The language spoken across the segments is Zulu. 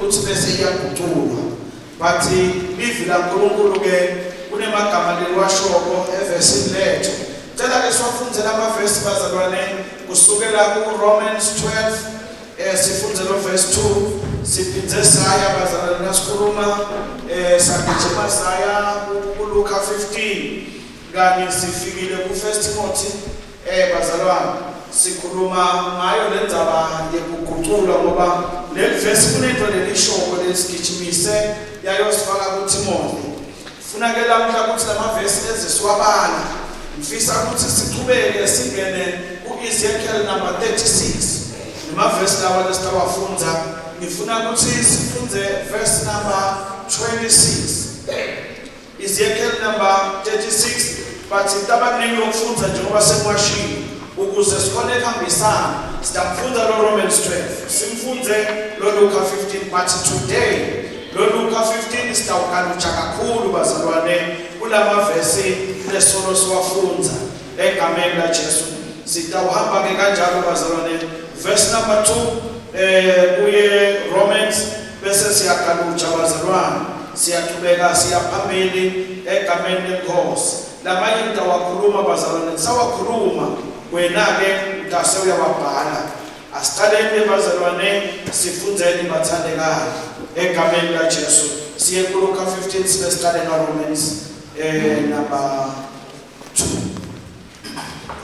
Kutsi bese iyaguculwa. But livi laNkulunkulu ke kunemagama leliwashoko evesini lethu. Cela ke siwafunze lamavesi bazalwane kusukela ku-Romans 12 sifunze lo verse 2 siphinde saya bazalwane nasikhuluma sagijima saya kuLuka 15 kanye sifikile ku-First Timothy. Bazalwane, sikhuluma ngayo lendzaba yekuguculwa ngoba leli vesi kunento lelishoko lesigijimise yayosifaka kuTimothy. Funa ke lamuhla ukuthi lamavesi ezisiwabala. Ngifisa ukuthi sichubeke singene ku-Ezekiel number 36. Lamavesi lawa lesitawafundza, ngifuna ukuthi sifunze verse number 26. Ezekiel number 36 but into yokufunda njengoba sengiwashilo ukuze sikhone kuhambisana sitamfunda lo Romans 12 simfunde lo Luka 15 but today lo Luka 15 sitawugaluja kakhulu bazalwane kulamavesi lesolo siwafundza egameni la Jesu. Sitawuhamba ke kanjalo bazalwane, verse number 2 kuye Romans bese siyagaluja bazalwane, siyachubeka siyaphambili egameni lenkosi. Lamanye ngitawakhuluma bazalwane, ngisawakhuluma wena ke mntase uyawabhala. Asiqaleni bazalwane, sifundzeni bathandekayo egameni la Jesu. Siye kuLuka 15 sibe siqale nga Romans number 2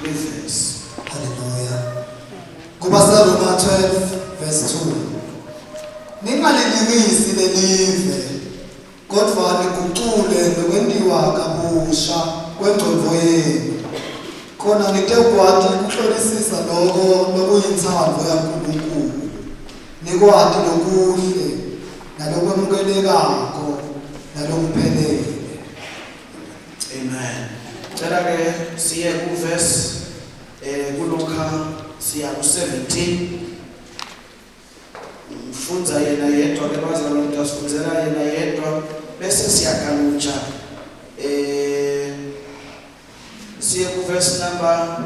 verse. Haleluya. KubaseRoma 12 verse 2. Ningalilingisi lelive, kodvwa nigucule nokwentiwa kabusha kwengcondvo yenu, khona nitekwati kuhlolisisa loko lokuyintsandvo yaNkulunkulu, nikwati lokuhle nalokwemukelekako nalokuphelele. Amen. Cela ke siye ku verse kuLuka siya ku 17. Mfundza yena yedwa ke bazalwane, ngitasifundzela yena yedwa bese siyagaluja siye ku verse number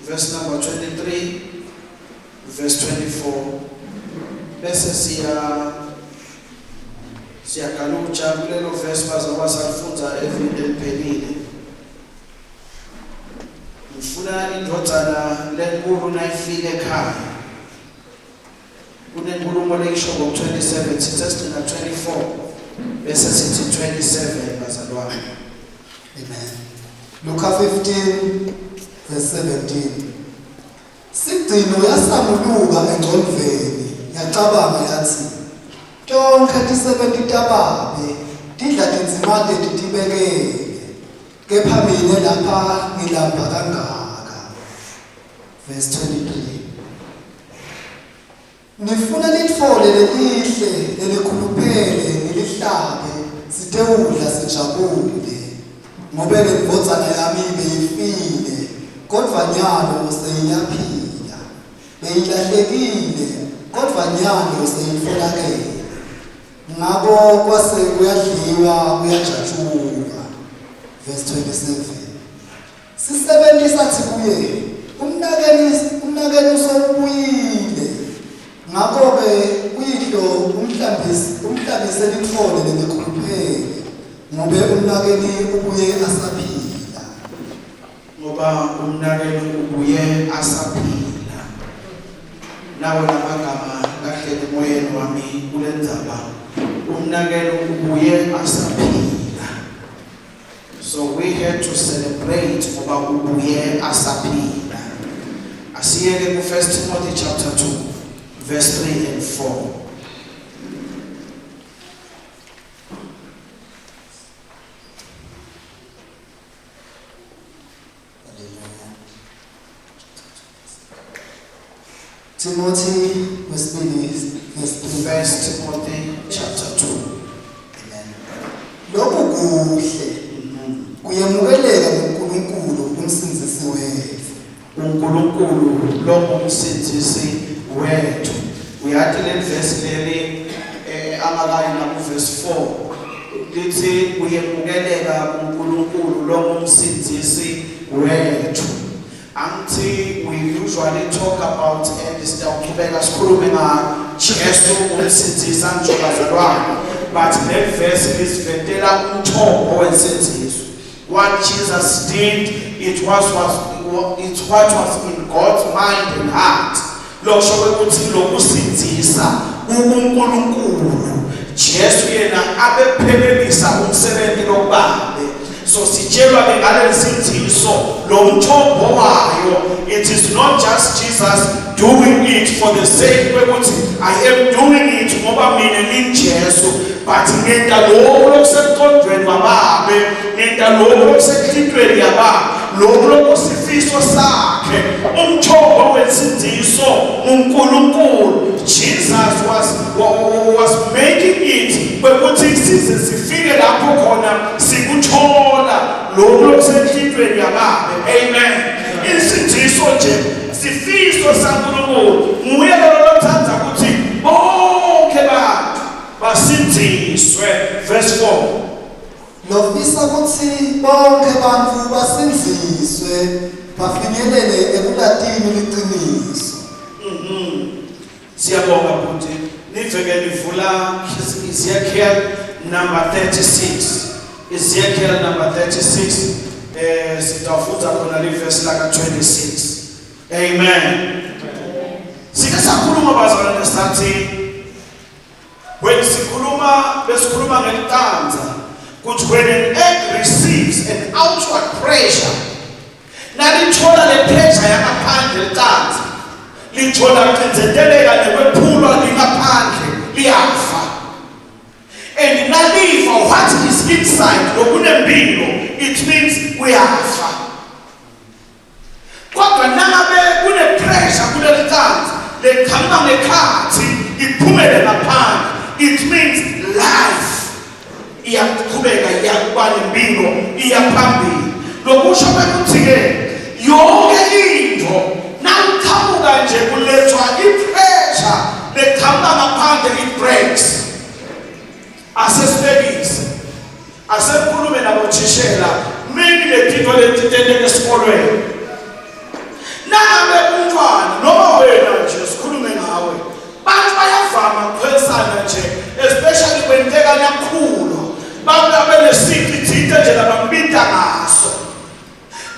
23 verse 24 bese siyagaluja kulelo verse bazoba salifundza evini eliphelile. Ngifuna indvodzana lenkulu nayifika ekhaya kunenkulumo leyisho ngo-27, sithe sigcina 24 bese sithi 27 bazalwane. Amen. Luka 15 verse 17. Sigcino yasanguluka engcondvweni yacabanga yathi, tonkhe tisebenti tababe tidla tindzimate titibekele, kepha mine lapha ngilamba kangaka. Verse 23. Nifuna litfole lelihle lelikhuluphele nilihlabe sitewudla sijabule, ngobe lendvodzana yami beyifile, kodvwa nyalo seyiyaphila. Beyilahlekile, kodvwa nyalo seyitfolakele. Ngako kwase kuyadliwa kuyajatshulwa. Verse 27. Sisebenti sathi kuye, Umnakenu umnakenu sewubuyile. Ngakho-ke uyihlo umhlambise umhlabise lithole lelikhuluphele, ngobe umnakeni ubuye asaphila. Ngoba umnakenu ubuye asaphila. Nawo lamagama lahlele emoyeni wami kulendzaba, umnakenu ubuye asaphila. So we had to celebrate ngoba ubuye asaphila. Asiyeke ku 1 Timothy chapter 2 verse 3 and 4. Timothy wesibili verse 3. First Timothy chapter 2. Amen. Lokhu kuhle kuyemukeleka kuNkulunkulu umsindzisi wethu. uNkulunkulu longumsindzisi wethu. Uyati leli verse leli angakayi naku verse 4 lithi uyemukeleka kuNkulunkulu longumsindzisi wethu. Angithi we usually talk about and sitawuqhubeka sikhulume nga Jesu umsindzisa ngisho bazalwane but le verse isivetela umthombo wensindziso. What Jesus did it was it what was in God's mind and heart. Lokusho ukuthi lokusindzisa kuNkulunkulu. Jesu yena abephelelisa umsebenzi lokubabe. So sitshelwa ke ngaleli sindziso lo mthombo wayo it is not just Jesus doing it for the sake kwekuthi I am doing it ngoba mina nginjesu but ngenta lokho lokusemqondweni wababe ngenta lokho lokusenhlitweni yababe lokho lokusifiso sakhe umthombo wensindiso uNkulunkulu Jesus was making it kwekuthi size sifike lapho khona sikuthola lokho lokusenhlitweni yababe. Amen. Insindiso nje sifiso saNkulunkulu nguye lo lothanda ukuthi bonke bantu basindiswe. Verse 4. Lofisa kutsi bonke bantfu basindziswe bafinyelele ekulatini liciniso. Siyabonga bhuti. Niveke nivula Ezekiel number 36. Ezekiel number 36 sitawufunda khona livesi laka 26. Amen. Sike sakhuluma bazalwane sathi when sikhuluma besikhuluma ngeliqanza kuthi when an egg receives an outward pressure nalithola le pressure yangaphandle liqanza lithola kucindezeleka nekwephulwa lingaphandle liyafa and nalifa what is inside lokunempilo it means uyafa. Kodwa nangabe kune-pressure kuleli qanza leqhamuka ngekhathi iphumele ngaphandle it means life iyaqhubeka iyakuba nempilo iya phambili. Lokusho ukuthi-ke yonke into nawuqhamuka nje kulethwa i-pressure leqhamuka ngaphandle it breaks. Asesibekise asekhulume nabothishela mini letinto letitenteka esikolweni nangabe umntwana noma wena nje sikhulume ngawe bantu bayavama kukhwelisana nje especially kwenteka nakhulu bantu abenesici thinte nje labambita ngaso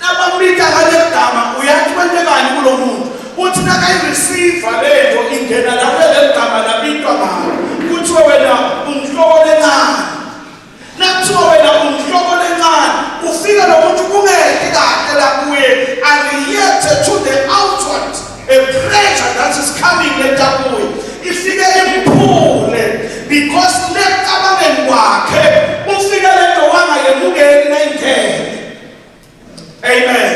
nabambita ngaleli gama uyathi kwentekani kulo muntu uthi nakayireceive lento ingena lapho leli gama labitwa ngalo kuthiwe wena unhloko lencane nakuthiwa wena unhloko lencane ufika lo muntu kungehli kahle la kuye areact to the outward a pressure that is coming leta kuye ifike imphule because lecabangeni kwakhe ufike lento wangayemukeli nayingene. Amen.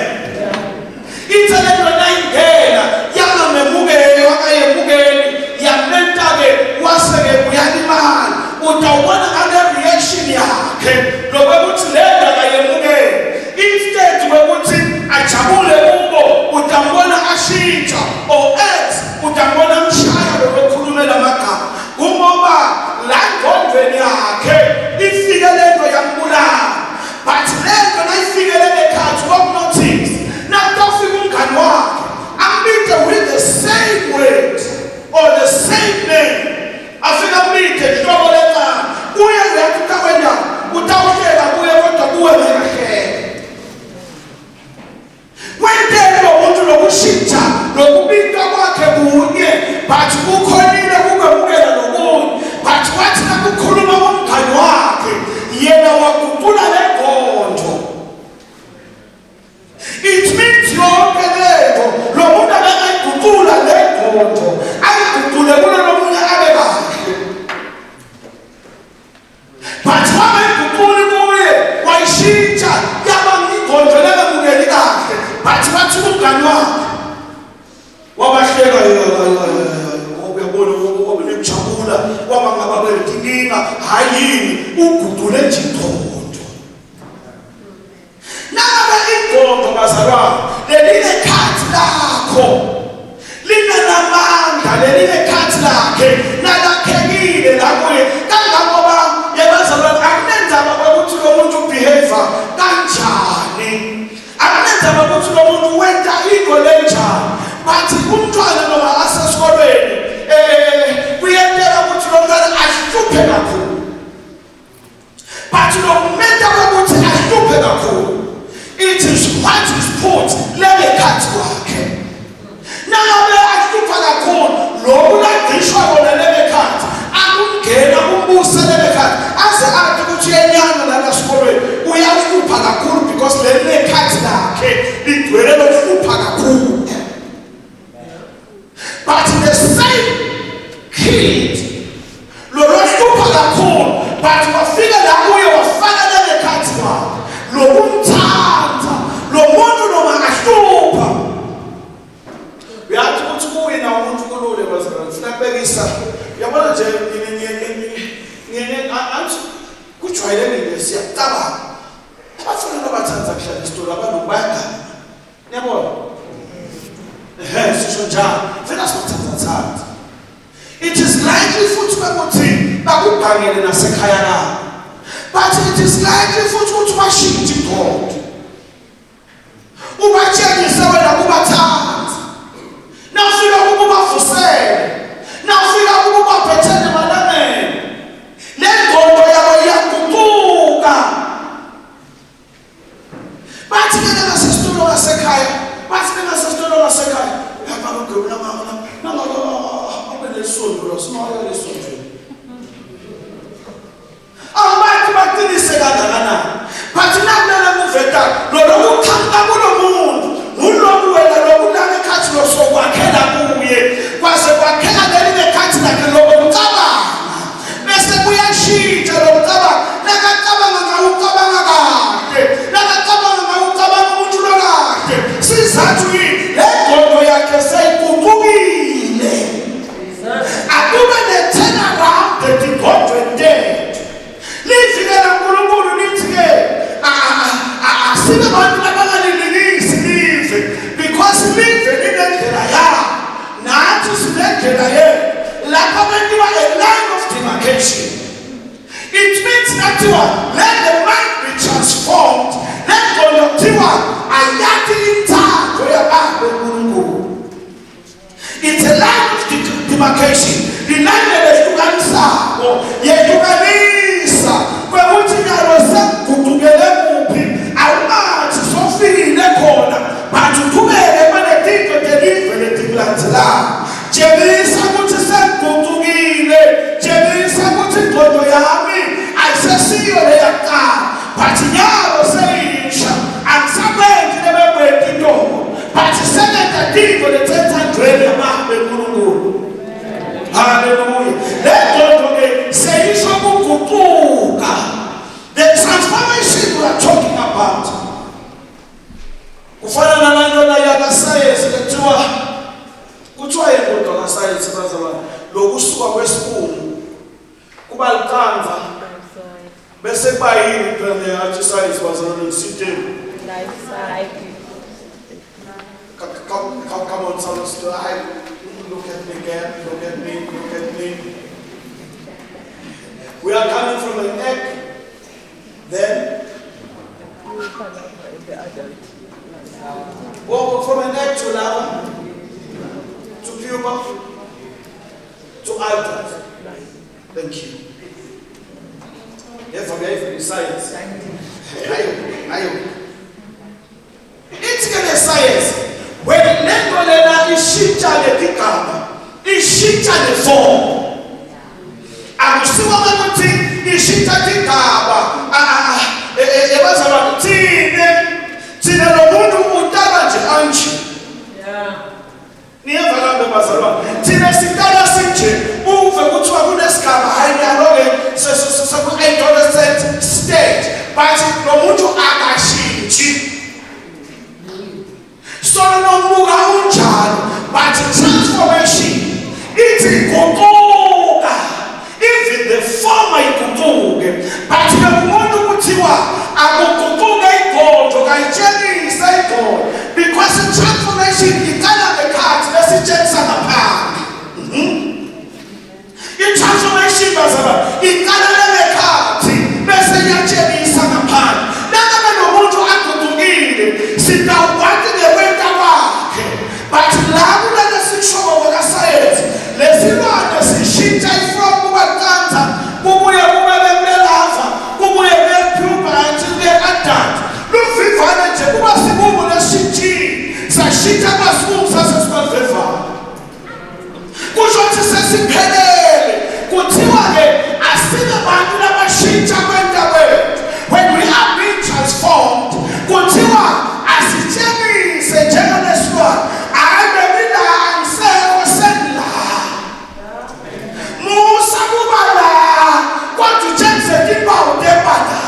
Ithe lento nayingena yangamemukeli wangayemukeli yamenta-ke wase-ke uyalimala utawubona ngale reaction yakhe lokwekuthi le nto akayemukeli instead kwekuthi ajabule kubo utambona ashintsha or else utambona mshaya lokukhulumela amagama kungoba la ngqondweni yakhe ifike lento yambulala but lento nayifikele ekhathi wakunotice nakutawufika umngani wakhe ambite with the same word or the same name afika ambite hlobo lencane kuye uyathi utakwendani utawuhleka kuye kodwa kuwe ngekahleke kwenteni lo muntu lokushintsha lokubitwa kwakhe kunye but kukhonile kukwemukela lokunye but wathi nakukhuluma kumngani wakhe yena waguqula le ngqondo. It means yonke lento lo muntu akangayiguqula le ngqondo ayiguqule kulo lomunye abe kahle but wangayiguquli kuye wayishintsha yaba ngingqondo lengamukeli kahle but wathi kumngani wakhe wabahleka uyabona wabenekujabula waba ngaba benetinkinga hayi yini uguqule nje ingqondo. Nangabe ingqondo bazalwane lelinekhathi lakho linanamandla lelinekhathi lakhe nalakhekile la kuye kangangoba yebazalwane akunenzaba kwekuthi lo muntu ubehave kanjani akunenzaba ukuthi lo muntu wenta Ngiyacela, yabona nje angithi kujwayelekile siyacabanga abafana abathanda kuhlala esitolo abantu bayagana niyabona ehe sisho njalo vele asibathathathandi. It is likely futhi ukuthi bakugangele nasekhaya labo, but it is likely futhi ukuthi bashintshe igodo ubatshengise wena kubathanda nawufika kubo ubavusele nawufika kubo ubaphethele emalangeni le ngqondo yabo iyaguquka. Bathi ke ngasesitolo ngasekhaya, bathi ke ngasesitolo ngasekhaya, uyababa gqibula mama nanga abe nesonto lo simaya lesonto. Abantu baqinise kangakanani? But nakulena kuveta lo lokuqhamuka kulo muntu nguloku wena lokulala ekhathi losokwakhela kuye kwaze kwakhela leli nekhathi lakhe lokucabanga bese kuyashintsha lokucabanga nakacabanga ngawe ucabanga kahle nakacabanga ngawe ucabanga umuntu lokahle sizathu yini le ngqondo yakhe seyiguqukile. Akube ne-turnaround etingqondweni tethu. Lizwi ke laNkulunkulu lithi-ke asibe bantu abangalilingisi live because live linendlela yalo nathi sinendlela yethu lapho bentiwa a line of demarcation. It means nathiwa let the mind be transformed le ngqondo kuthiwa ayakhi inthando yabantu uNkulunkulu. It's a line of demarcation. Lilayini lehlukanisako, yehlukanisa kwekuthi nyalo sekuguqukele kuphi, awungathi sofikile khona, but uqhubeke banetinto telive letikulandzelako. Tshengisa ukuthi sekuguqukile, tshengisa ukuthi ingqondo yami ayisesiyo leyakuqala, but nyalo seyisha, angisakwenzi lebekwenti intombi. But sebenza tintfo letsetsanjweni yababe uNkulunkulu. Haleluya. Le ngqondo ke seyisho kuguquka. The transformation we are talking about. Kufana nalanto la yakasayensi kuthiwa kuthiwa yini kodwa kasayensi bazalwane lokusuka kwesibungu kuba liqanda bese kuba yini phela le sayensi bazalwane sithe. Life cycle. Come, come, come on, someone still. I look at me again. Look at me. Look at me. We are coming from an egg. Then, The adult. well, from an egg to larva, to pupa, to adult. Thank you. Therefore, we science. Ayo, ayo. Ithi ke le science when lento lena ishintsha letigaba ishintsha le form akusiwo ukuthi ishintsha tigaba ebazalwane thine thina lo muntu utaba nje anje. Niyeva kambe bazalwane thina siqala sinje uve kuthiwa kunesigaba hayi nalo-ke seku-adolescent stage but lo muntu akashintshi solo nomuka unjalo but transformation ithi guquka even the former iguquke but ke umuntu kuthiwa akuguquke igodo kayitshenise igodo because i-transformation iqala ngekhathi besitshengisa ngaphandle. I-transformation bazalwane iqala ngekhathi bese iyatshengisa ngaphandle. Nangabe nomuntu aguqukile sitawukwazi ngekwenta kwakhe but la kulele sikusho ngokwekasayensi lesilwane sishintsha ifrom kuba liqanda kubuye kube bekulelava kubuye kuye-pupa until kuye-adult luvivane nje kuba sibungu lesishintshile sashintsha kuba sibungu sasesibaluvevane kusho ukuthi sesiphelele kuthiwa-ke asibe bantu labashintsha kwenta kwethu when we are being transformed kuthiwa asitshengise njengalesilwane hayi bengila angisekho sengila musa kuba la kodwa utshengise timpawu tebala.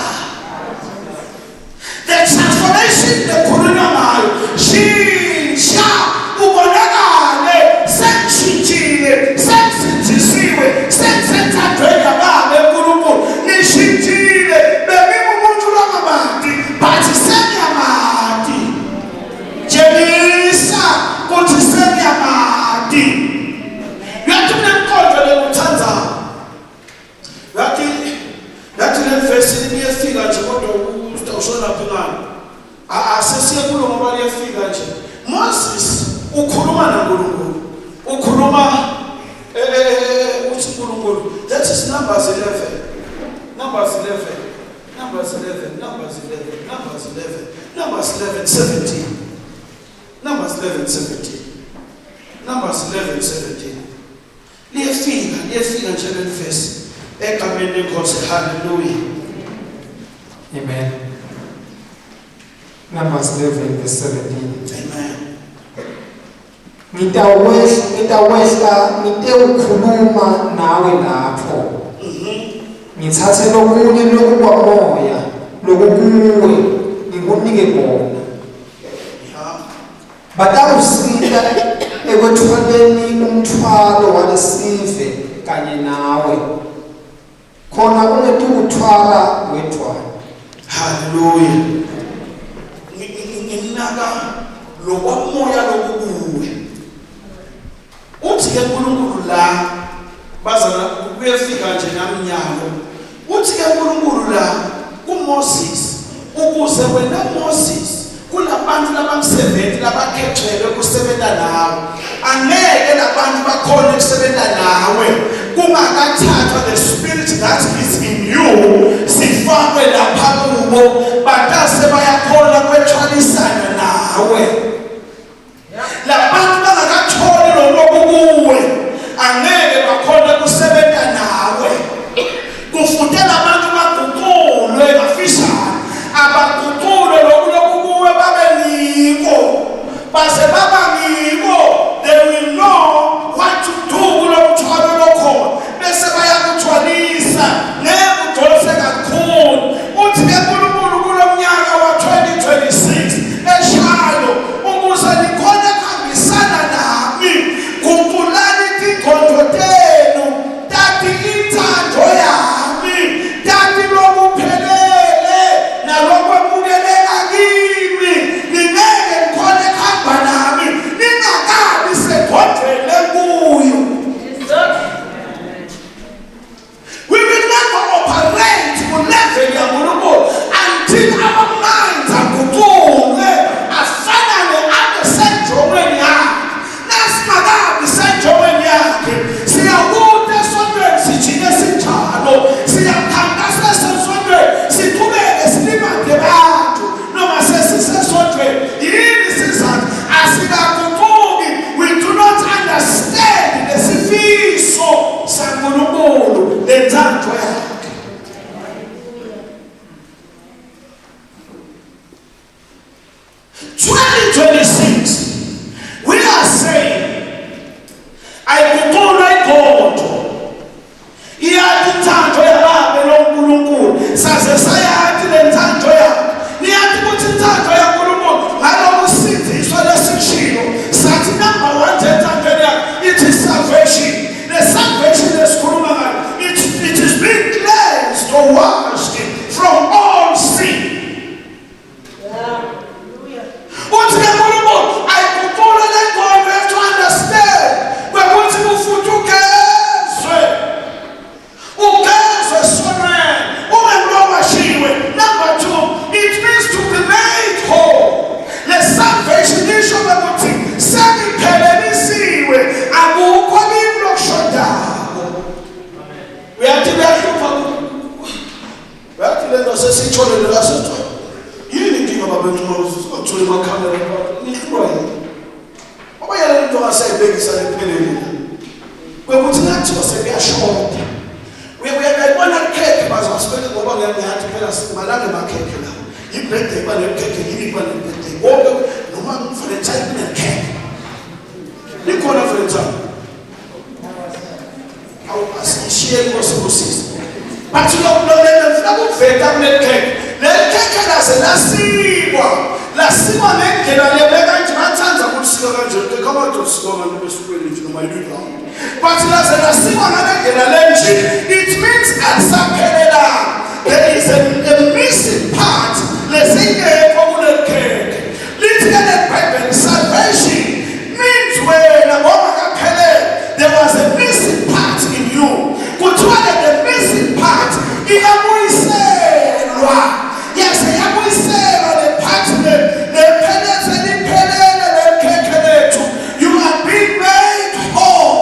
The transformation lekhulunywa ngayo shintsha ubonakale sengishintshile sengisinzisiwe. Ukhuluma uthi uNkulunkulu, that is Numbers 11. Numbers 11. Numbers 11, Numbers 11, Numbers 11, Numbers 11, 17. Numbers 11, 17. Numbers 11, 17. Liyefika, liyefika nje leli verse. Egameni lenkosi, hallelujah. Amen. Numbers 11 verse 17. Amen. Ngitawehla ngitewukhuluma nawe lapho. Ngithathe lokunye lokukwamoya lokukuwe ngikunike kona. Batawusita ekwetfwaleni umthwalo walesive kanye nawe. Khona ungetukuthwala wedvwana. Hallelujah. Nginaka lokwamoya lokukuwe. Uthi ke uNkulunkulu la bazana kuyefika nje namnyalo. Uthi ke uNkulunkulu la kuMoses ukuze wena Moses kunabantu labangu-70 labakhethelwe kusebenza nawe, angeke labantu bakhone ukusebenza nawe kungakathathwa the spirit that is in you sifakwe lapha kubo, batase bayakhona kwethwalisana nawe. Labantu bangakatholi lokukuwe angeke bakhona kusebenza nawe. Kufuze labantu baguqulwe kafishane, abaguqulwe lokhu lokukuwe babe ngiko, base baba ngiko, they will know what to do kulo mthwalo lokhona, bese bayakuthwalisa, ngeke udonse kakhulu. Uthi ke uNkulunkulu kulo mnyaka wa-2026 eshalo, ukuze nikhone kuhambisana nami, guqulani tingqondo tenu tati inthando yami, tati lokuphelele nalokwemukeleka kimi. Ningeke nikhone kuhamba nami ningakabi sengqondweni lenkuyo. We will never operate ku-level yaNkulunkulu until our minds aguqulwe afanane abe senjongweni yakhe. Nasingakabi senjongweni yakhe, siyakuta esontweni sijike sinjalo, siyakhankasa esontweni siqhubeke silimade bantu noma sesisesontweni. Yini isizathu? Asikaguquki. We do not understand lesifiso saNkulunkulu lenthando yakhe. 2026 we are saying ayiguqulwa ingqondo, iyathi inthando yababe loNkulunkulu, saze sayathi le nthando yakhe. Niyathi ukuthi inthando yaNkulunkulu ngalokusindiswa lesishilo, sathi number 1 nje enthandweni yakhe it is salvation. The salvation esikhuluma ngayo, it is being cleansed or washed from all sin. Uthi ke uNkulunkulu ayiguqule le ngqondo. You have to understand kwekuthi kufuthi ugezwe, ugezwe esonweni, ube ngulowashiwe. Number two, it means to be made whole. Le salvation isho ukuthi sengiphelelisiwe, akukho kimi lokushodako. Uyathi kuyahlupha, uyathi le nto sesiyithole lekasithola yini inkinga babencono singatholi emakhamera, nihlulwa yini? Ngoba yena into ngasayibekisa lephelele kwekuthi nakuthiwa sekuyashoda, uyayibona ikhekhe bazasibeke, ngoba ngiyathi phela simalanga emakhekhe la, i-birthday iba nekhekhe yini, iba ne-birthday konke, noma Valentine kunekhekhe, likhona Valentine. Awu, asishiye inkosi kusisi, but lo ngifuna ukuveta kuleli khekhe. Leli khekhe laze lasikwa, lasikwa ngendlela lebeka nje, bathanda ukulisika kanje khekhe, abantu usikwa ngalo esikolweni nje noma yini, but laze lasikwa ngale ndlela lenje, it means alisaphelelanga. There is a missing part lesingekho kuleli khekhe. Lithi ke le Bible, salvation means wena ngongakaphelele, there was a missing part in you. Kuthiwa ke the missing part iyabuyiselwa, yase yabuyiselwa le part le lephelele, liphelele le khekhe lethu. You are being made whole.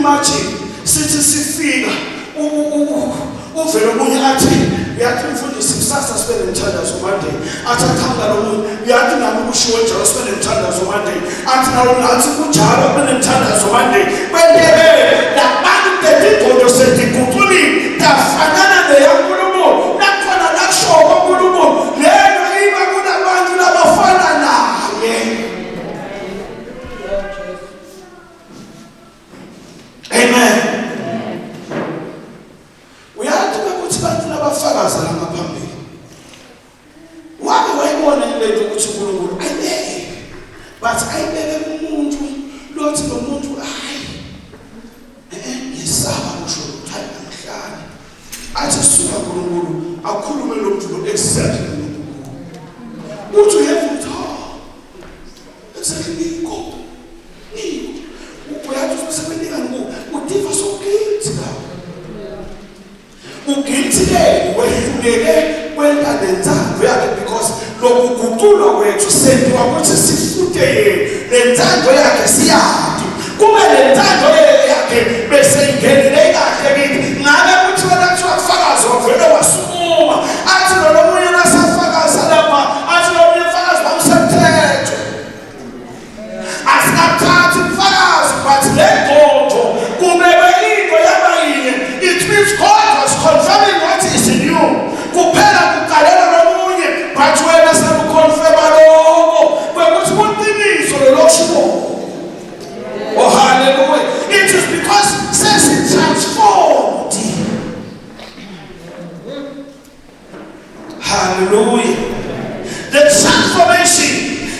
imagine sithi sifika uvele omunye athi uyathi mfundisi kusasa sibe nemthandazo Monday athi aqhamuka lomunye uyathi nami kushiwo njalo sibe nemthandazo Monday athi nawo nathi kunjalo kube nemthandazo Monday kwenteke labantu tetigqondo setiguqulile tafanana neyaNkulunkulu nakhona nakusho kwaNkulunkulu lento iba kunabantu labafana naye. Amen. Uyazi ukuthi bantu labafakaza la ngaphambili. Wake wayibona lento ukuthi uNkulunkulu ayibeke. But ayibeke kumuntu lothi lo muntu hayi eh ngisaba kusho ukuthi hayi angihlali. Athi suka uNkulunkulu akhulume lo muntu lo exactly uNkulunkulu. Uthi uyeva ukuthi exactly ngikho. Ngikho. Uyathi usebenika ngoku udiva so guilty la. Uguilty-ke wehluleke kwenta nentsandvo yakhe because lokuguqulwa kwethu sentiwa ukuthi sifute yena nentsandvo yakhe siyati kube nentsandvo yakhe bese ingenele kahle kithi ngabe kuthiwa nakuthiwa kufakazi wavele wasukuma athi lo lomunye nasafakaza lapha athi lo munye mfakazi wamsemthetho Asikathathi ubufakazi but le ngqondo kubekwe into yaba yinye. It means God was confirming what is in you. Kuphela kuqalela lomunye but wena sekuconfirma lokho kwekuthi kuqiniso lelo kushiwo. Oh hallelujah. It is because sesi transformed. Hallelujah. The transformation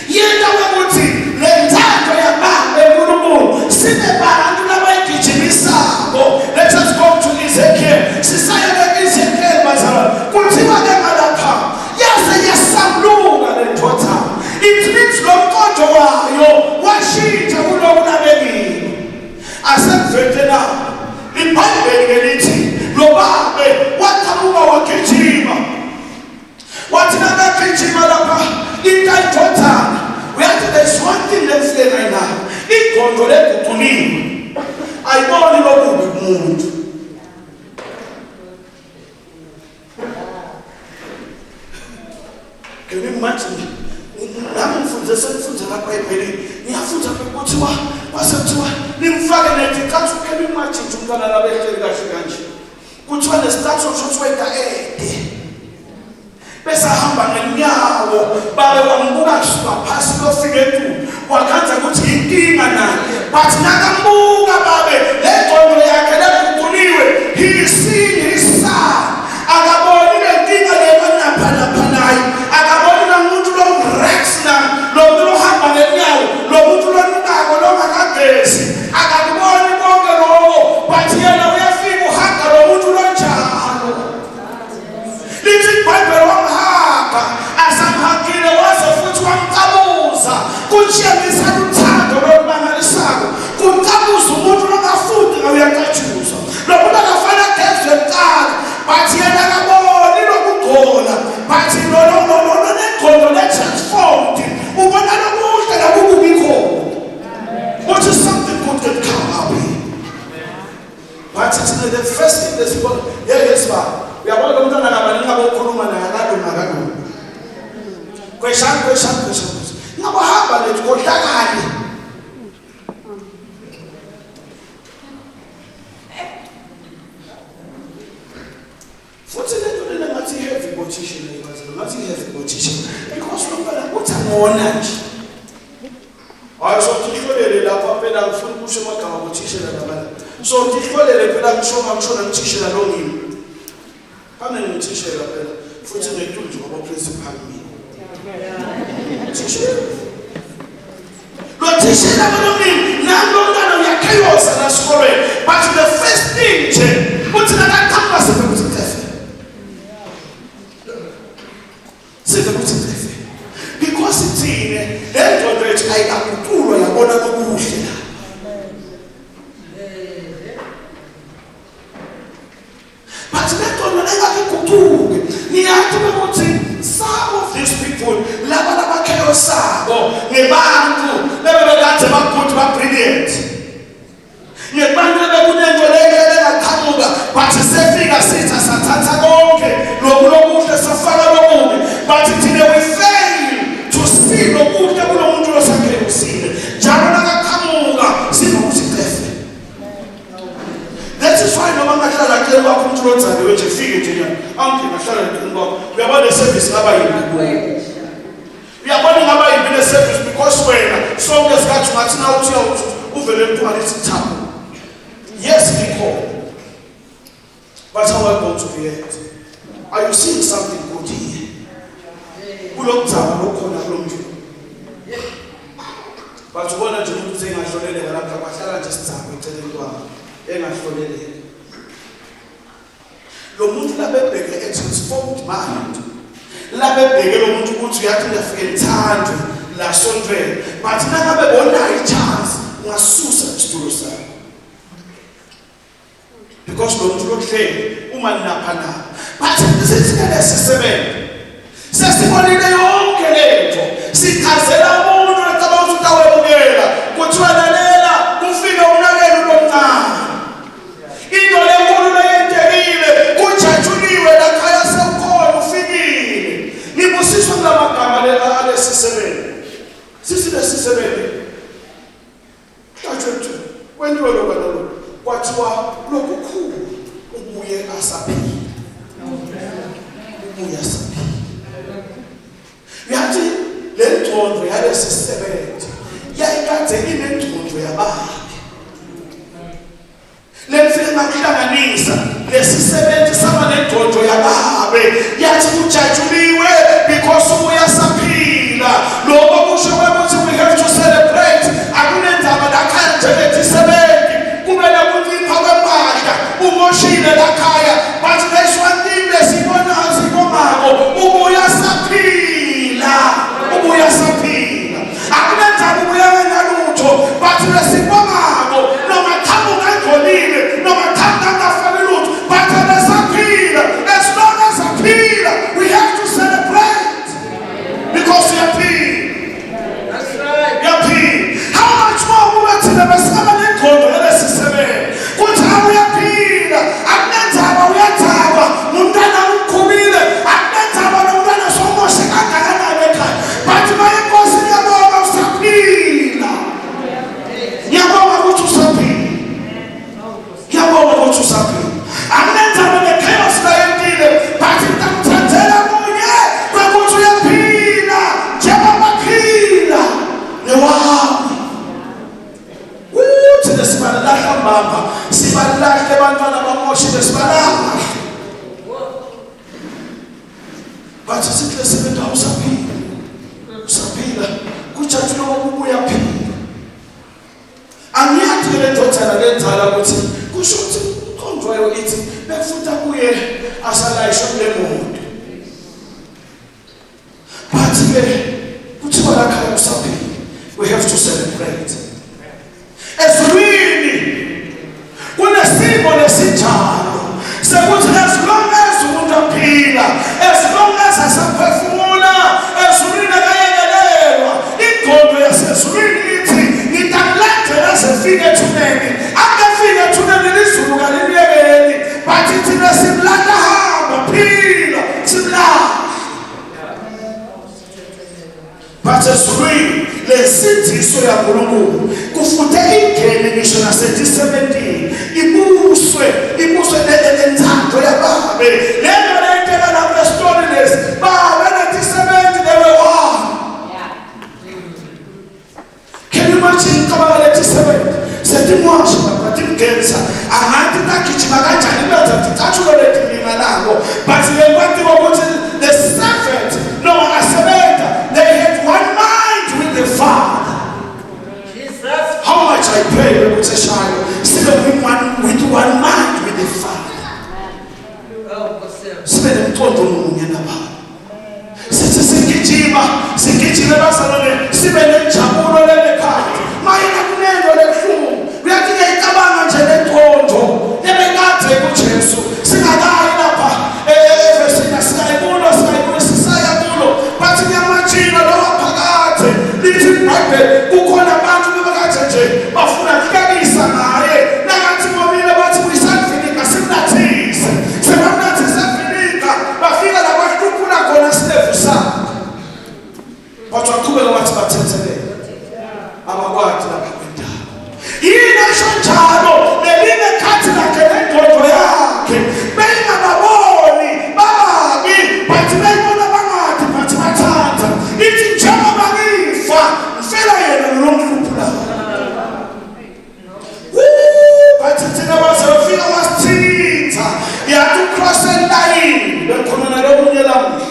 yenta ukuthi le nthando yababa eNkulunkulu sibe bantu labayigijimisako. Let us go to Ezekiel. Sisaya ke Ezekiel bazalwane. Kuthiwa ke ngalapha yaze yasambuluka le ndodana. It means lo mqondo wayo washintsha kuloku nabekile. Asekuvete na iBhayibheli ke lithi lo babe waqhamuka wagijima wathi nakagijima lapha into ayidodana uyathi there's one thing lengifike right now igondo leguquliwe ayiboni lokubi kumuntu. Can you imagine? Nami ngifunde sengifunde lapha eBhayibhelini. Ngiyafunda kuthiwa kwase kuthiwa nimfake neticathu. Can you imagine nje umntwana labehleli kahle kanje? Kuthiwa nesicathu sokuthi wenda ede. Bese ahamba ngenyawo babe wambuka kusuka phasi kuyofika etulu wakhanza ukuthi inkinga naye but nakambuka babe le ngqondo yakhe leguquliwe he is seeing his son akaboni le nkinga le banapha lapha naye akaboni namuntu lo rex na lo muntu lohamba ngenyawo lo muntu lonukako longakagezi akakuboni konke lokho but yena uyafika uhaga lo muntu lonjalo. Lithi iBhayibheli wamhaga asamhagile waze futhi wamcabuza kutshengisa uthando olumangalisayo kucabuza umuntu ongafundi uyacatshuzwa lo muntu akafana agezwe kuqala but yena akaboni lokugcola but lo nengqondo le-transformed ubona lokuhle lakukubi khona uthi something good can come up here. But thina the first thing lesibona yeah yes ba uyabona lo mntwana kabani ngabe ukhuluma naye akalunga akalunga kweshani kweshani kweshani ngabe hamba lethu kohlakale. Futhi lento lena ngathi heavy quotation leyo ngathi heavy quotation because lo mntwana uthi angona nje hayi so tihlolele lapha phela ngifuna ukusho amagama kothishela labana so tihlolele phela ngisho ngisho nangithishela lo ngimi phambili ngithishela phela futhi ngetulu nje ngoba principal mina thishela lo thishela balomini nami lo mntwana uyakheyosa la esikolweni but the first thing nje uthi nakaqhamuka sive ukuthi cefe sive ukuthi cefe because thina le ngqondo yethu ayikaguqulwa yabona kokuhle la. But le ngqondo engakiguquki niyathi ukuthi some of these people laba labakheyosako ngebantu bebebekade bagood ba-brilliant ngebantu. But sefika sitha sathatha konke loku lokuhle safaka lokubi. But thina we fail to see lokuhle kulo muntu losakhelusile. Njalo nakaqhamuka sizokuthi cefe. That is why noma ngahlala eceleni kwakho umuntu lodzaliwe nje fike nje nyana angene ahlala eceleni kwakho uyabona le service ngaba yini kuwe uyabona ingaba yini le service because wena sonke sikhathi ungathi na uthi uvele mntwana ithi thapho yes ngikhona but how are you going to react are you seeing something good here kulomzamo lokhona kulomntu but ubona nje umuntu usengahloleleka lapha kwahlala nje sizamo eceleni kwami engahloleleka lo muntu labebheke a transformed mind labebheke lo muntu ukuthi uyathi ngiyafike ngithandwe la sontweni but nangabe bonayo i-chance ungasusa isitulo sakho because lo muntu lokuhleli uma ninapha na but sithi lesisebenzi sesibonile yonke lento sichazela umuntu ocabanga ukuthi utawemukela kuthiwa lalela kufike umnakenu lomncane into lenkulu leyentekile kujatshuliwe lakhaya sewukhona ufikile ngibusiswa kulamagama alesisebenzi sisi lesisebenzi Hlatshwe mthu kwenziwe lokho nalokho kwathiwa lokukhulu ubuye asaphila ubuye asaphila uyathi le ngcondo yalesi sisebenzi yayikade inengcondo yababi Lefike ngakuhlanganisa lesisebenzi saba nendodo yababe yathi kujatshuliwe because ubuya saphila lokho kusho ukuthi we have to celebrate akunendaba lakhaya njengetisebenzi kube nokuncipha kwempahla umoshile lakhaya but there's one thing lesibonayo sibongako ubuya saphila ubuya saphila akunendaba ubuya nalutho but lesibongako noma qhamuka engcolile noma qhamuka angafaki lutho but besaphila as long as aphila we have to celebrate because uyaphila That's right. uyaphila how much more kube thina besingaba nengqondo elesisebenzi kuthi hawu uyaphila akunenzaba uyathaba ngumntana umkhulile akunenzaba nomntwana somoshe kangakanani ekhaya but maye nkosi ngiyabonga usaphila ngiyabonga ukuthi usaphila ngiyabonga ukuthi usaphila akunenzaba ne-chaos layentile but ngitamthathela kunye kwekuthi uyaphila njengoba phila newami uthi lesibalahla mbamba sibalahle abantwana bamoshile sibalahle bathi sithi lesibendawo usaphila usaphila kujatshulwa ngokuba uyaphila Angiyazi le ndodana lenzala ukuthi kusho ukuthi umqondo wayo ithi bekufuthi abuye asalayishwe kule moto. But ke kuthiwa la khaya usaphila. We have to celebrate. Ezulwini kunesimo lesinjalo sekuthi as long as umuntu aphila, as long as asaphefumula, ezulwini akayekelelwa. Ingqondo yasezulwini ithi ngitakulandela sefike ethuneni. Akafike ethuneni lizulu kalimyekeli, but thina simlanda hamba phila simlanda. But ezulwini lensindiso yaNkulunkulu kufuthe ingene ngisho nasetisementini ibuswe ibuswe lenthando yababe lento leyinteka lapho esitori lesi babe netisementi they were one. Can you imagine cabanga letisementi setimwasha lapha timgenisa angathi tagijima kanjani benza ticathulo letilinganako but lekwatiwa ukuthi the servant noma asebenza they had one mind with the father. Jesus. How much I pray ukuthi eshayo sibe with one mind with the father. Oh, Nkosi yami. Sibe nemqondo munye nababa. Sithi sigijima sigijime bazalwane sibe nenjabulo lenekhaya mayena kunento lebuhlungu uyathi ngiyayicabanga nje lengqondo lebekade kuJesu singakayi lapha evesini singayibona singayibona sisaya kulo bathi ngiyamajina lo waphakade lithi iBhayibheli kukhona abantu bebekade nje bafuna kuhlekisa ngaye nakathi ngomile bathi kuyisandlini ngasimnathile Abakwati labakwendaba. Yini esho njalo lelinye khathi lakhe nendodo yakhe bengababoni bababi but beyibona bangathi but bathanda ithi njengoba ngifa ngifela yena lo mhluphulayo. But thina bazofika wasithinta yathi ucross line bekhona nalomunye lamuhla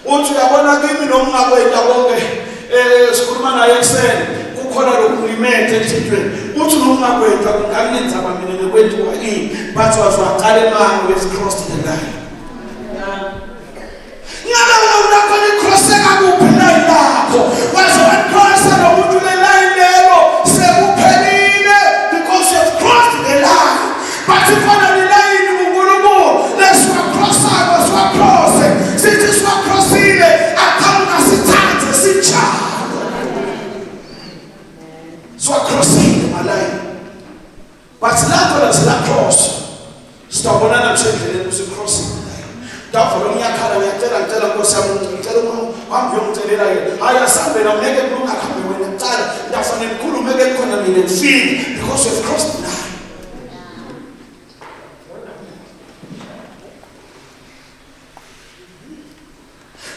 uthi uyabona kimi noma ungakwenda konke sikhuluma naye ekuseni kukhona lokulimethe enhlitweni uthi noma ungakwenda kungangenza kwamina nekwentiwa ini but wazwaqala emanga we have crossed the line. Ngabe wena khona icrosseka kuphi line lakho waze wacrossa lo muntu le line lelo sekuphelile because you have crossed the line but ikhona le line kuNkulunkulu lesiwacrossako siwacrosse sithi siwacrossile akhawunga sithathe sinjalo siwacrossile malayini but lapho lasela cross sitawubonana kusendleleni usicrossile Davolo ngiyakhala ngiyacela ngicela Nkosi yami ngicela uhambe uyongicelela yena hayi asambe la ngeke kulungakhambe wena kuqala ndafanele ngikhulume ke khona mina ngifike because you have crossed the line.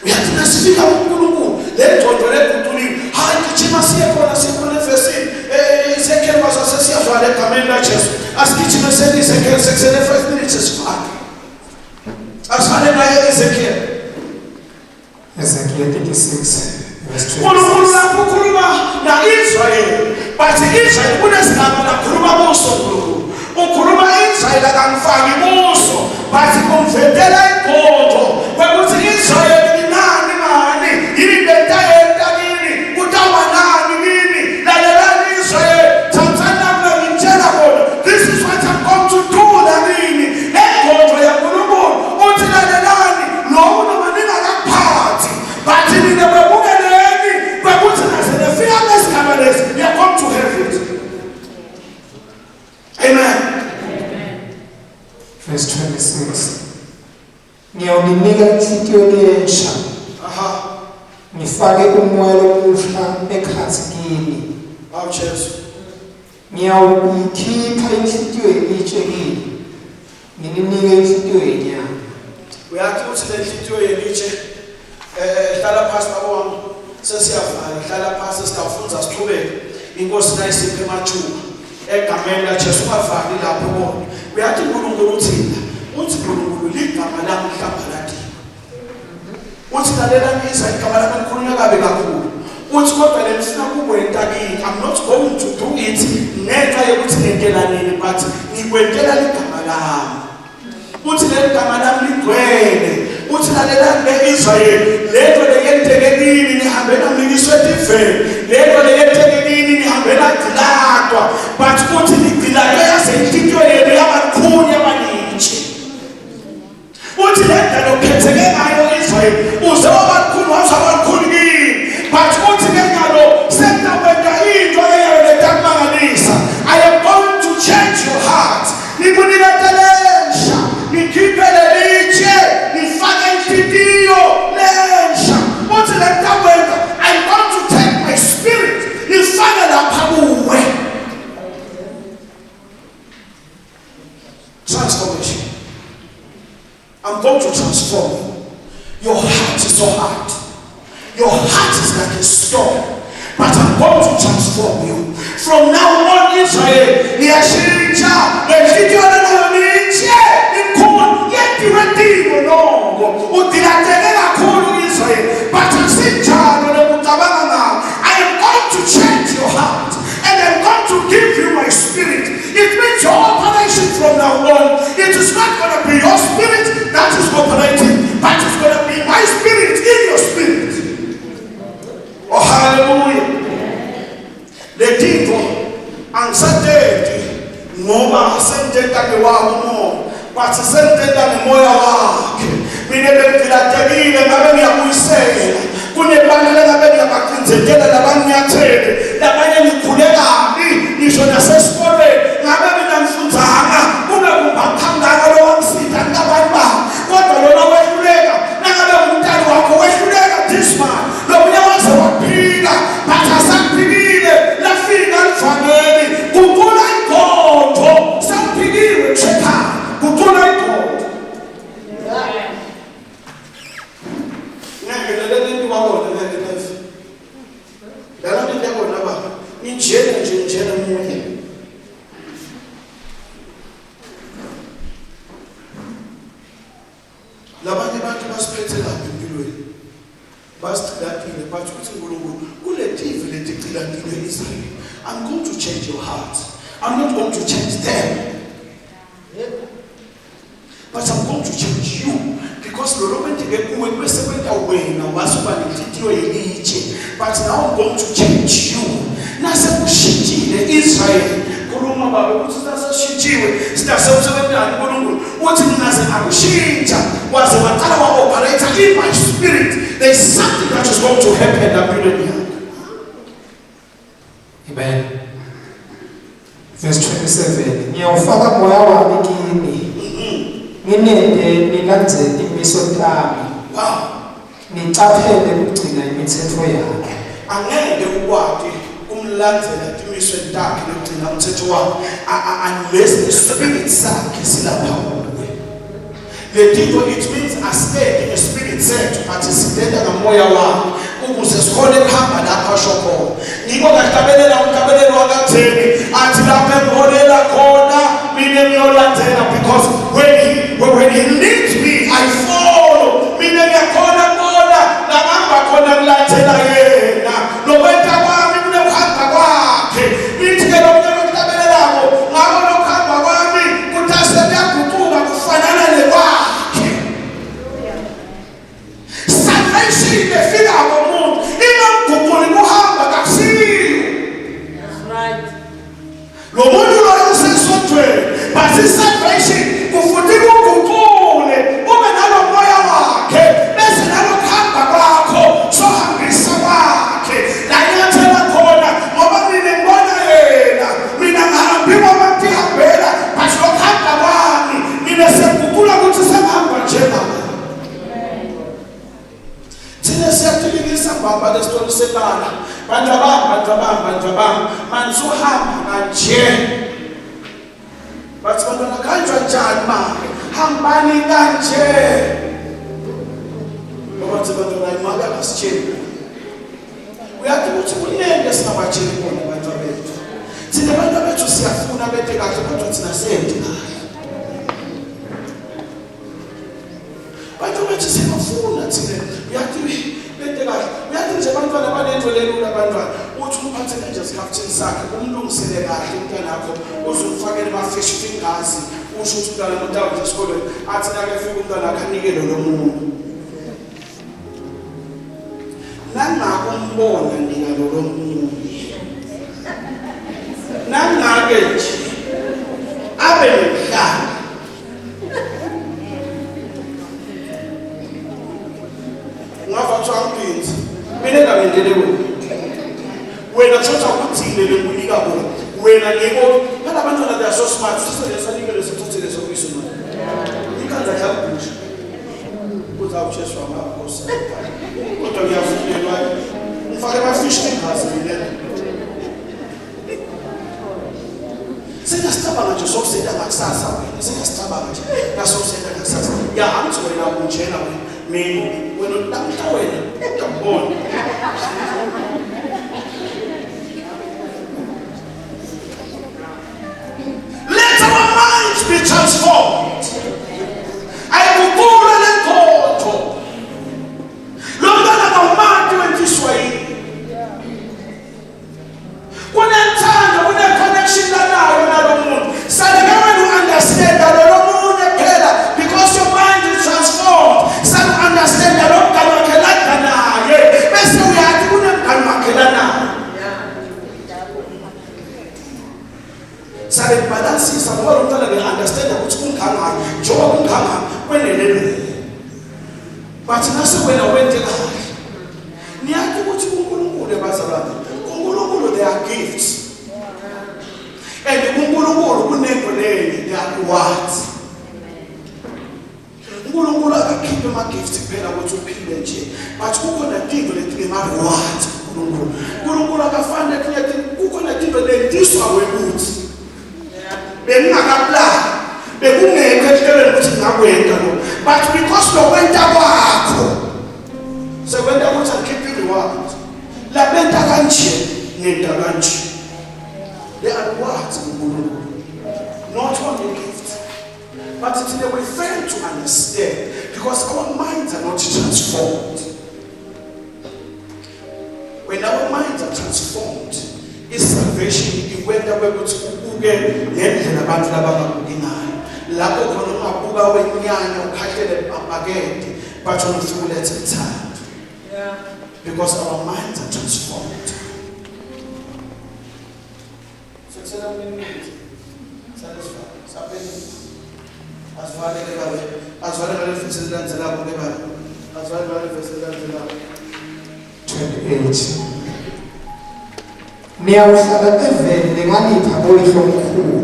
Uyathi nasifika kuNkulunkulu le ngqondo leguquliwe hayi gijima siye khona sikhona evesini Ezekiel kwase sesiyavala egameni laJesu asigijime seni Ezekiel sekusele 5 minutes sifake asifane naye Ezekiel. Ezekiel 36 verse uNkulunkulu 26. lapho ukhuluma na-Israyeli but Israel kunesigaba lakhuluma kuso uNkulunkulu ukhuluma Israel akangifaki kuso but kumvetela igodo kwekuthi Israel ninani mani yini lento ayenta kini kutawuba nani kini lalelani Israel thathani nami ngitshela kona this is what I'm going to do lakini le godo yaNkulunkulu uthi lalelani lokhu noma ningakaphathi but nina kwemukeleni kwekuthi nase nifika kulesigaba lesi you are going to have it. Amen. Verse 26. Ngiyawuninika inhlitiyo lensha, ngifake umoya lomusha ekhatsi kini. Awu Jesu. Ngiyawuyikhipha inhlitiyo yelitshe kini, ngininike inhlitiyo yenyama. Uyathi uthi le nhliziyo yelitshe hlala phasi baba wami sesiyavala hlala phasi sitawufunza sichubeke inkosi nayisiphe emathuba egameni laJesu ungavali lapho bona uyathi uNkulunkulu uthina uthi uNkulunkulu ligama lami hlambaladiwe uthi lalela ngizwa igama lami likhulunywa kabi kakhulu uthi kodwa le ngifuna kukwenta kini I'm not going to do it ngenxa yokuthi ngentela nini but ngikwentela ligama lami uthi leli gama lami ligcwele uthi lalelani le-Israyeli lento leyenteke kini nihambe namikiswe etiveni lento leyenteke kini nihambe nagcilatwa but uthi nigcilatwe yaze inhlitiyo yenu yaba lukhuni yaba litshe uthi le ndlela okhetheke ngayo Israyeli uze waba lukhuni waze waba lukhuni kini but uthi ke ngalo sentakwenta into eyayo letakumangalisa I am going to change your heart ngikunikete lensha ngikhiphe lelitshe ngifake inhlitiyo lensha uthi le ntakwenta I'm going to take my spirit ngifake lapha kuwe. Transformation. I'm going to transform you. Your heart is so hard. Your heart is like a stone. But I'm going to transform you. From now on, Israel, ngiyashintsha lenhlitiyo lenayo nitshe ikhulu yentiwe tiko noko udilatele kakhulu Israel but asinjalo lekucabanga ngawo. I am going to change your heart and I'm going to give you my spirit. It means your operation from now on, it is not going to be your spirit that is operating, but it's going to be my spirit in your spirit. Oh, hallelujah. Letinto angisatenti ngoba sententa ngewami umoya but sententa ngemoya wakhe mina bengilatekile ngabe ngiyabuyisela kunebantu lengabe ngiyabacindzetela labanginyathele labanye ngikhule kabi ngisho nasesikolweni ngabe mina ngifundzanga kube kumbakhangaka lo wangisita kulabanye babo kodwa lona wehluleka nangabe umntana wakho wehluleka this man lomunye waze waphila but asaphilile lafika. Injena nje njena munye. Labanye abantu basiphethe kabi empilweni. Basigcilatile but uthi uNkulunkulu kule TV letigcilatile Israel. I'm going to change your heart. I'm not going to change them. But I'm going to change you because lo lokwenteke kuwe bese kwenta wena wasuba nenhliziyo yelitshe but now I'm going to change you. Nasekushintshile Israel khuluma baba ukuthi saseshintshiwe sitasewusebenzani uNkulunkulu uthi ngingaze ngakushintsha waze waqala wa-operate in my spirit there is something that is going to happen empilweni yakho. Amen. Verse 27 Ngiyawufaka moya wami kini nginente nilandzele timiso tami Wow. nicaphele ukugcina imithetho yami. Angeke ukwati kumlandzela timisweni takhe nokugcina umthetho wakhe unless the spirit sakhe silapha kuwe. Le tinto it means asitende ngespirit sethu but sitenda ngamoya wakhe ukuze sikhone kuhamba lapho asho khona. Ngiko ngahlabelela umhlabelelo wakatheni athi lapho engiholela khona mina ngiyolandela because when he leads me I follow. Mina ngiyakhona kubona la ngihamba khona ngilandela yena. Lokwenta kwami kunekuhamba kwakhe. Lithi ke lo mntu ohlabelelako ngako lokuhamba kwami kuthi asekuyaguquka kufanana nekwakhe. Salvation efika komuntu ingamguquli kuhamba kakusiyo. That's right. Lo muntu loyo usesontweni but i-salvation kufuthi kuguqule ube nalo moya wakhe bese nalokuhamba kwakho sohambisa kwakhe la nyathela khona ngoba mina ngibona yena mina ngihambi ngoba ngihambela but lokuhamba kwami mina sengiguqula ukuthi sengihamba njengaye. Thina siyathilingisa baba lesitori sebala bantu abami bantu abami bantu abami manje uhamba kanje bathi bantwana kanjwa njani make hambani kanje bathi bantwana imali akasitsheli uyathi ukuthi kunento esingabatsheli bona abantu bethu thina abantu bethu siyafuna bete kahle kodwa thina senti kahle Bantu bethu siyabafuna thina uyathi bente kahle uyathi nje abantwana banento lelula abantwana uthi umphathe kanje esikhaftini sakhe umlungisele kahle umntanakho uzumfakele ama-fish fingers usho ukuthi umntwana mutawuthi esikolweni athi nakefika umntwana akhe anikele lo muntu nangake umbona nika lolo munye nangake nje abe nenhlanga ungava kuthiwa angiphinzi mina engangentele wena wena kusho ukuthile lengunika kona wena ngiko phela abantwana they are so smart sise lesanike leso thathe leso kuyiso manje ikhanza dlabusha uthi awujesu wami nkosi kodwa ngiyafunelwa ngifake ama-fish fingers mina Singasicabanga nje sokusenda ngakusasa wena singasicabanga nje nasokusenda ngakusasa ya angithi wena unjena wena mina wena namhla wena uyabona. Let our minds be transformed. Ayiguqule le nkonzo. Lo mntwana kawumati wentiswa yini. Kunenthando, kune-connection lanayo nalo muntu. Sale-ke wena u-understand lo munye kuphela because your mind is transformed. Sale u-understand lo mngani wakhe lada naye bese uyathi kunemngani wakhe lanaye. Sale kubalansisa ngoba lo mntwana ngiya-understand ukuthi kungangani njengoba kungangani kwenele lo. But nase wena wente kahle. Niyazi ukuthi uNkulunkulu ebazalwane, uNkulunkulu there are gifts. And uNkulunkulu kunento lenye there are rewards. uNkulunkulu akakhiphe ama gifts kuphela ukuthi uphile nje, but kukhona tinto letinema rewards uNkulunkulu. uNkulunkulu akafani netinye kukhona tinto lentiswa wekuthi bengingakaplani bekungekho ehlelweni ukuthi ngingakwenta lo but because lokwenta kwakho sekwenta ukuthi angikhiphe i-reward labenta kanje ngenta kanje kuNkulunkulu. Not only gift, but today we fail to understand because our minds are not transformed. When our minds are transformed, isalvation ikwenta kwekuthi ubuke ngendlela abantu labangabuki ngayo. Lapho khona ungabuka wenyanya ukhahlele ibhakede, but ufike ulethe uthando. Because our minds are transformed. Sekusela minutes. Satisfied. Saphelile. Asivale ke babe. Asivale ngale vesi elilandzelako ke babe. Asivale ngale vesi elilandzelako. 28 Niyawuhlala eveni lengalipha boyihlomkhulu.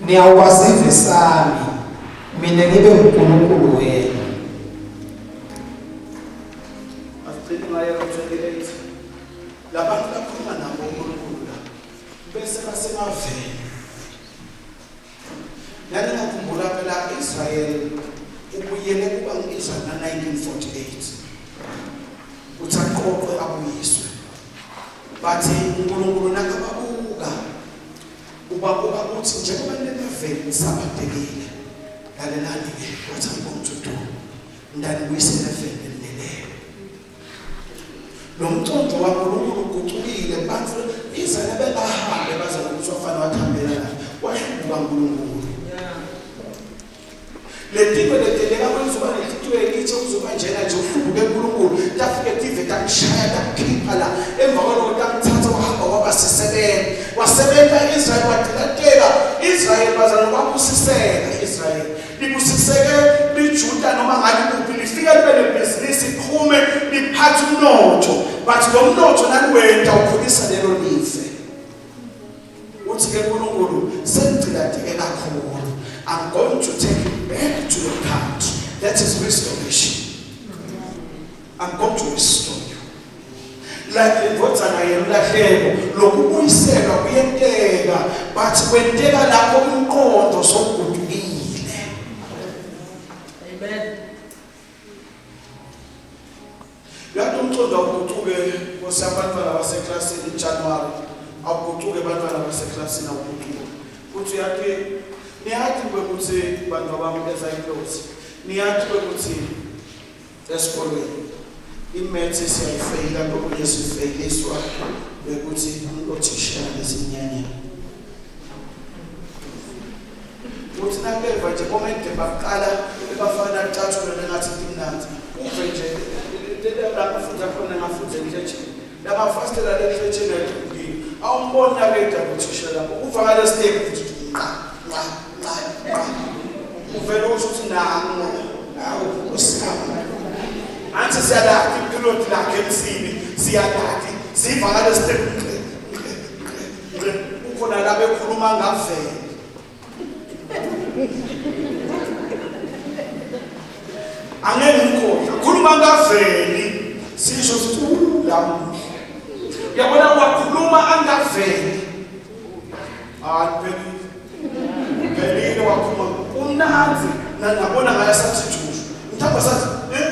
Niyawuba sive sami, mina ngibe nguNkulunkulu wenu. Asigcini ngaye 28. Labantu lakhuluma nabo uNkulunkulu la bese basemaveni. Nani ngakhumbula phela Israel ubuyele kuba ngu-Israel na-1948 uthi aqoqwe abuyiswe. Bathi uNkulunkulu nakababuka ubabuka ukuthi njengoba ninemaveni nisabhadekile, lalelani-ke what I'm going to do, ndanibuyisela eveni elineleyo. Lo mcondo waNkulunkulu ugucukile bantu Israel bengahambe baze ukuthi wafana wathambela la wahlubuka uNkulunkulu. Letinto leteleka kuzoba nenhlitiyo elitshe kuzoba njena nje uhlubuke uNkulunkulu tafike tive takushaya takukhipha la emva kwaloko takuthatha wahamba waba sisebenza wasebenza Israel wadilateka Israel bazalwane wabusiseka Israel libusiseke liJuda noma ngalikuphi lifike libe nebhizinisi iqhume liphathe umnotho but lo mnotho naliwenta ukhulisa lelo live. Uthi ke uNkulunkulu sengigciladeke kakhulu, I'm going to take you back to your country. That is restoration. I'm going to restore you like indvodzana yemlahleko. Lokubuyiselwa kuyenteka, but kwenteka lapho umqondo sowugudukile. Amen. Yathi umqondo awuguquke nkosi, abantwana baseklasini January awuguquke, abantwana baseklasini awuguquke. Uthi uyathi niyathi kwekuthi bantu bami ezayintozi niyathi kwekuthi esikolweni imaths siyayifeyila, kokunye sifeyiliswa bekuthi uthishela lesinyanya. Uthi nakeva nje komede baqala bafana cathula lengathi timnandzi uve nje lapho ufunda khona ngafunda enhletsheni labafastela lenhletsheni ayidlulile awumboni nakeda kuthisha lapho uva ngale step futhi nqa nqa nqa nqa uvele usho ukuthi nango nawo usihamba anthi siyalakhi ipiloti lakhe emsini siyalakhi siva ngale step nqe nqe nqe nqe ukhona la bekhuluma ngavele. Angeke ngikhohlwe khuluma ngaveli sisho sithi lamuhla uyabona wakhuluma angaveli hayi phelile phelile wakhuluma umnanzi nabona ngaye sathi jushu mhlawumbe sathi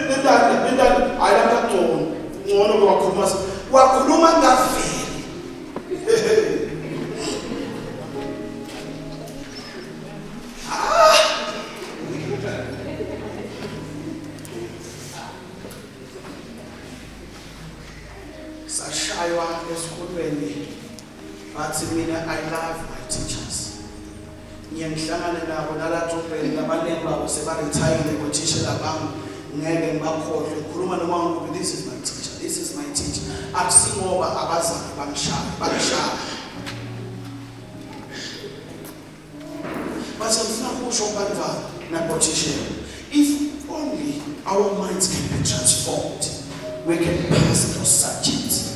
lentani lentani hayi lapha ngcono ngcono ke wakhuluma wakhuluma ngaveli. Sashaywa esikolweni bathi mina I love my teachers ngiye ngihlangane nabo naladrobheni labaningi babo sebarithayile ngothishela bami ngeke ngibakhohlwe ngikhuluma noma ngikuphi this is my teacher, this is my teacher. Akusingoba abazange bangishaya bangishaya base ngifuna kusho kubantwana nabothishela, if only our minds can be transformed, we can pass those subjects.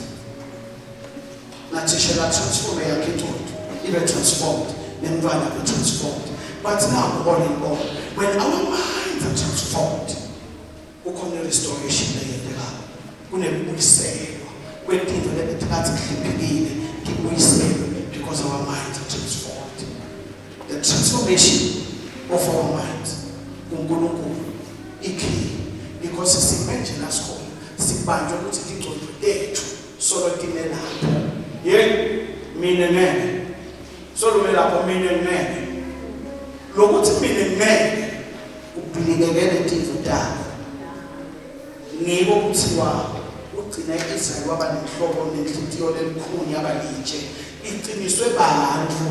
Nathishela transform yakhe ingqondo ibe transformed nemntwana abe transformed. But now all in all, when our minds are transformed, kukhona restoration leyentekayo kunekubuyiselwa kwetinto lebetikatsi kuhluphekile tibuyiselwe because our minds are transformed. The transformation of our minds kuNkulunkulu ikey because sime nje la sikhona sibanjwe ukuthi tingcondvo tethu solo time lapho ye mina ngeke. Solume lapho mina ngeke. Lokuthi mina ngeke ubhilikekele tintfo takho. Ngiko kuthiwa ugcina iIsrael waba nenhlobo nenhlitiyo lelikhuni yaba litshe. Iqiniswe bantu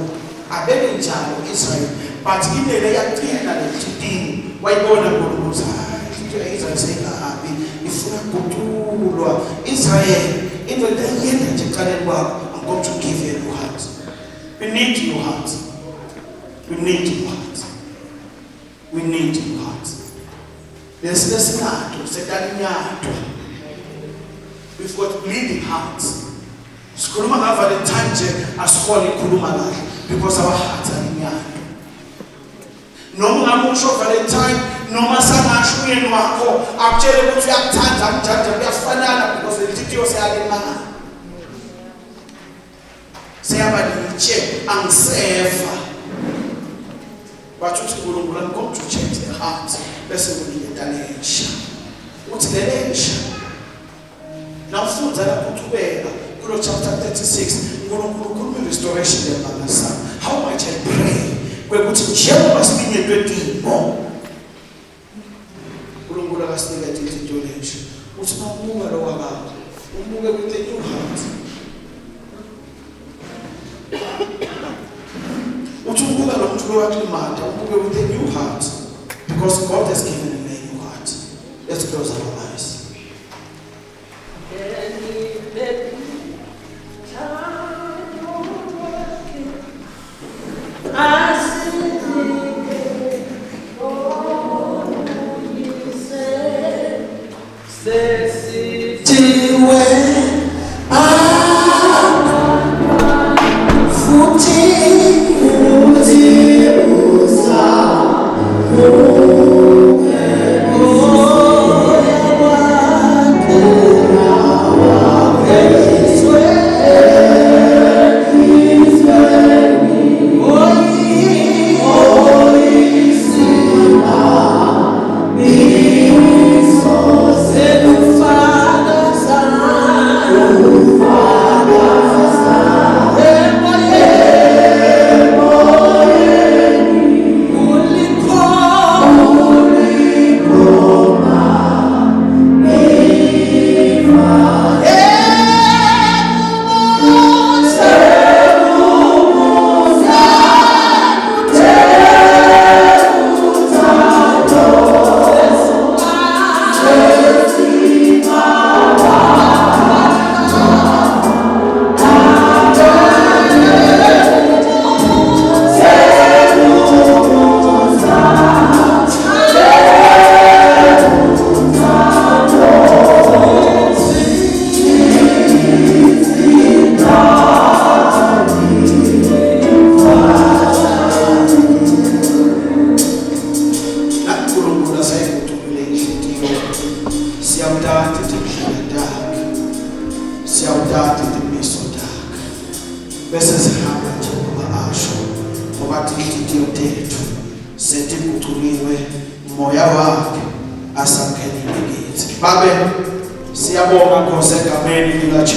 abeke njalo Israel but inele yaqina lenhlitiyo wayibona uNkulunkulu ukuthi hayi inhlitiyo ya-Israel seyingabi ifuna kuguculwa Israel into leyenda nje ekuqaleni kwakho I'm going to give you a new heart. We need new heart. We need new heart. We need new heart. Lesi lesinato setalinyatwa. We've got bleeding hearts. Sikhuluma nga Valentine nje asikhona ukukhuluma kahle because our hearts are linyatwa. Noma ungamusho Valentine noma sangasho umyeni wakho akutshele ukuthi uyakuthanda kunjani kuyafanana because lenhlitiyo seyalimala. Seyaba litshe angiseva. Bathi uthi uNkulunkulu I'm going to change the heart bese kuniketa lensha. Uthi lelensha nawufundza lapho uchubeka kulo chapter 36 uNkulunkulu ukhuluma restoration yamangasa. How much I pray kwekuthi njengoba siminyetwe timo uNkulunkulu akasinikete inhlitiyo lensha. Uthi mawubuka lo wakakho umbuke with a new heart. Uthi ubuka lo muntu lo wakulimata umbuke with a new heart because God has given him a new heart. Let's close our eyes. Tiwe futhi uthi uza NaNkulunkulu asayiguculile inhlitiyo. Siyawuthatha tindlela takhe. Siyawuthatha timiso takhe. Bese sihamba njengoba asho ngoba tinhlitiyo tethu setiguculiwe moya wakhe asangenile kithi. Babe siyabonga Nkosi egameni likaJesu.